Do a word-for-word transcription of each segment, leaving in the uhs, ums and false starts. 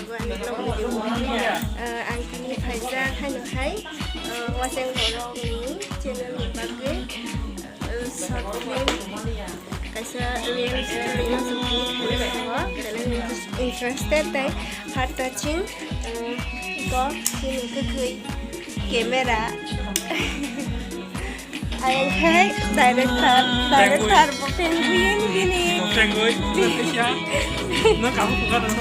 Ani vlog video, ah, ang tini phaijak haino hai, ah, Wacheng Borokni channel ni bagwi, ah, short film, kaisa real story no song tini khaina nango, belai interested tei heart touching, ah, go chini kwkhwi camera. Ayang hai director, director bo penguin bini. Bo penguin, bo penguin. Nang kamu buka dong.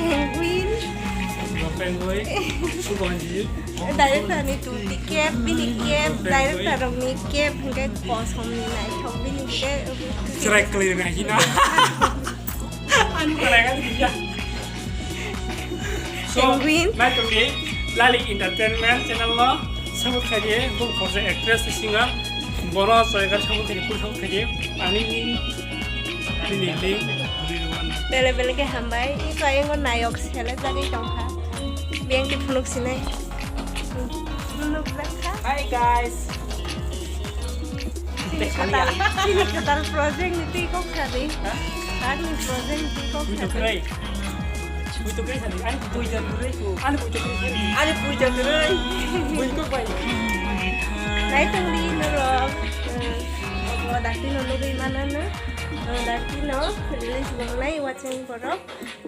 Penguin. Bo penguin. Subanji. Director ni tuti cap, bini cap, director ni cap, hingke kosom ni naithok bini ke. Cherai kali na hina. Ani kalaga dia. So, Penguin. Naitokdi Lali Entertainment channel lo support khaidi, bo khorsa actress singer, boro soygar support khaidi, full support khaidi, ani ni, ni, ni, ni. Bele bele ke hambai, iko ayengo nayok sele jagwi tongkha. Biyang ke phunuk sinai. Phunuk jakha. Hi guys. Chini kwtal, chini kwtal project ni twi kok sadi. Ha? Ani project ni twi kok sadi. Bui to kwrwi sadi. Ani bui to kwrwi. Ani bui to kwrwi. Ani bui to kwrwi. Bui kok bai. Naitongdi norok. Eh, obo dakti no nugwi manana. Eh, dakti no release wngnai Wacheng Borok.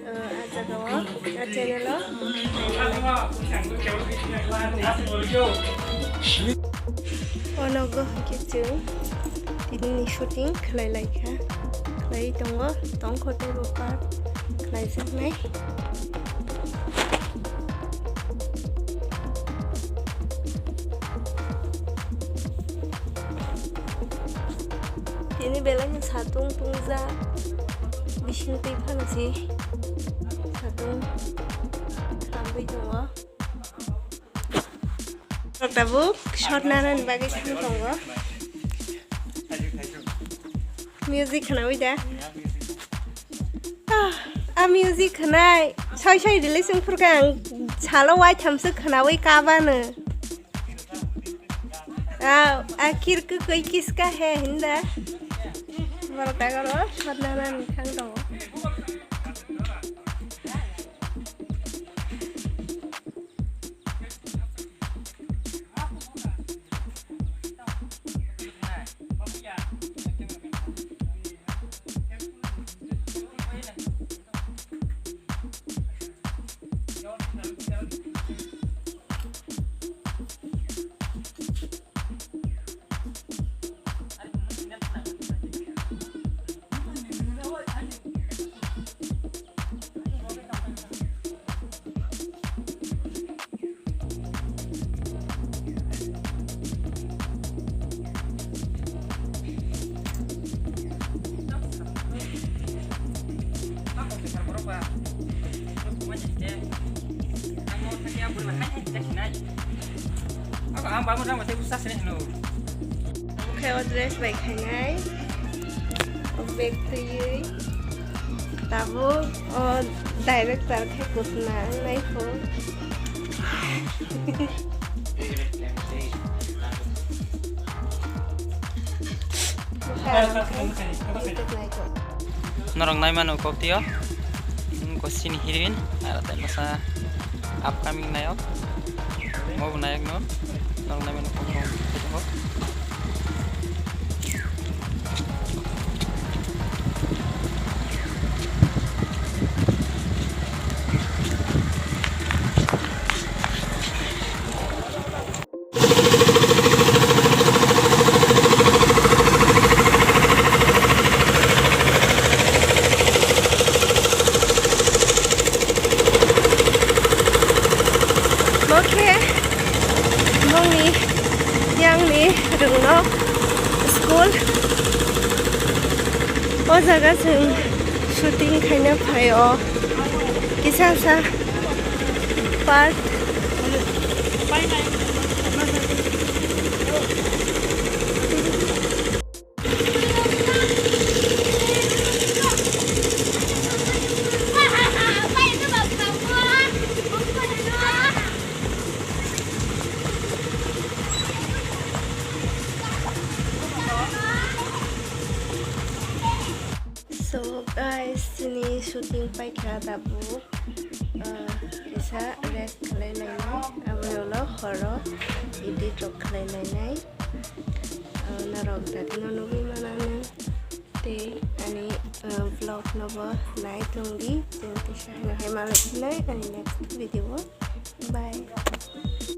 Ah, ah, jaga o, ah, channel o. Ono go hwnkhe chwng tini ni shooting khlai lai kha, khlai tongo, tong kho tei bo part khlai jaknai. Tini belai no satung tungjak, bising twi phano se satung khamwi tongo. Tabuk shot nanani bagwi thang tongo. Music khnawi da. Ah, a music khnai. Soi soi release wngphurkha ang salo waithamswk khnawi kabano. Ah, akhir ke koi kiska hai hinda. Borok dagoro shot nanani thang tongo. Oke, o dress bai khainai. O bag twiwi. Tabuk o director khe kusna wngnai kho. Norok naimano kok tio. Wngkha chini heroine, aro tai masa upcoming nayok. Mo bo nayok no. Norok naimano kok tio. Bo khe bongni yangni rwngnok school. O jaga chwng shooting khaina phaio. Kisa sa part. So guys, chini shooting paikha tabuk, ah, kisa rest khlai lainai, aboni ulo horo edit rok khlai lainai. Ah, norok dati no nugwi manana. Tei ani, ah, vlog no bo nai tongdi, chwng kisa haino hai malai phinai ani next video o. Bye.